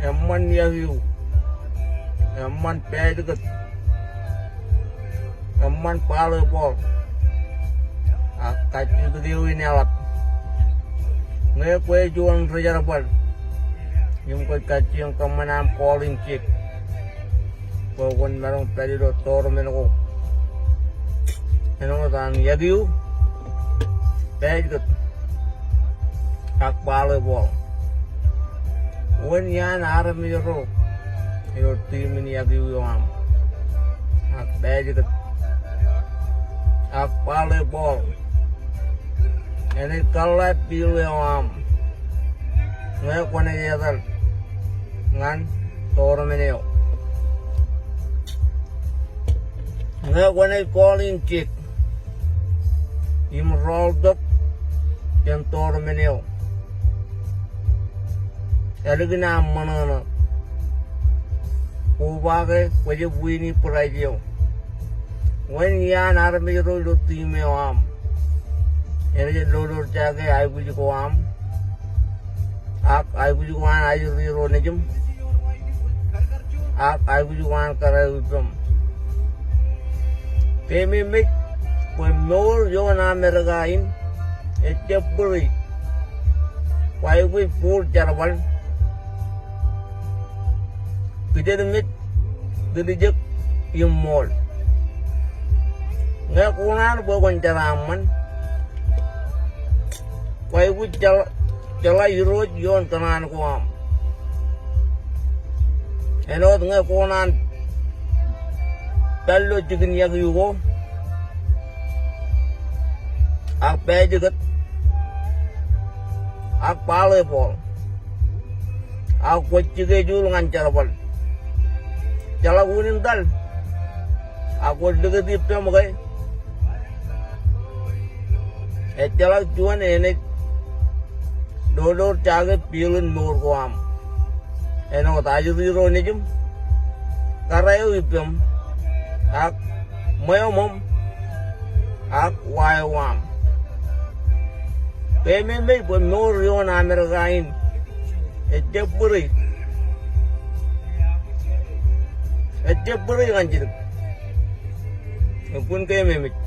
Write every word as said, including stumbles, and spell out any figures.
Eṃṃan yakiu, eṃṃan pāāj kōt, eṃṃan ball e ball, ak kajjitōk eo in eḷap. Ñe kwe juon ri jerbal im kwōj kajjioñ kōṃṃan aṃ calling check bwe kwōn maroñ pād ilo tournament ko, āinwōt an yakiu, pāāj kōt, ak ball e ball. Wōn iaan armej ro ilo team in yakiu eo aṃ, ak pāāj kōt, ak ball e ball, enaaj kōḷḷā field eo aṃ ñe kwōnaaj etal ñan tournament eo. Ñe kwōnaaj calling check im rọọltok jān tournament eo, ālikin aṃ ṃōṇōṇō, koba ke kwōjab win e prize eo. Wōn iaan armej ro ilo team eo aṃ enaaj dodoḷ jake aikuj ko aṃ, ak aikuj ko an ajri ro nejiṃ, ak aikuj ko an kōrā eo ippaṃ. Keememej bwe mour ioon Amerika in ejjab bōri bwe aikuj ball jerbal, kijenmej, tiljek im ṃool. Ñe koṇaan bwe kwōn jeraaṃṃan, kwōj aikuj jeḷā, jeḷā irooj ioon kōṇaan ko aṃ. Āinwōt ñe koṇaan pād ilo jikin yakiu ko, ak pāāj kōt, ak ball e ball, ak kwōj jikier juul ñan jerbal, jeḷā unin taḷ, ak kwōj likūt ippaṃ ke ejjeḷọk juon enaaj dodoḷ jake field in mour ko aṃ āinwōt ajri ro nejiṃ, kōrā eo ippaṃ, ak ṃweo ṃōṃ, ak wa eo aṃ. Keememej bwe mour ioon Amerika in ejjab bōri, ejjab bōri ñan jidik. Eokwe, keememej.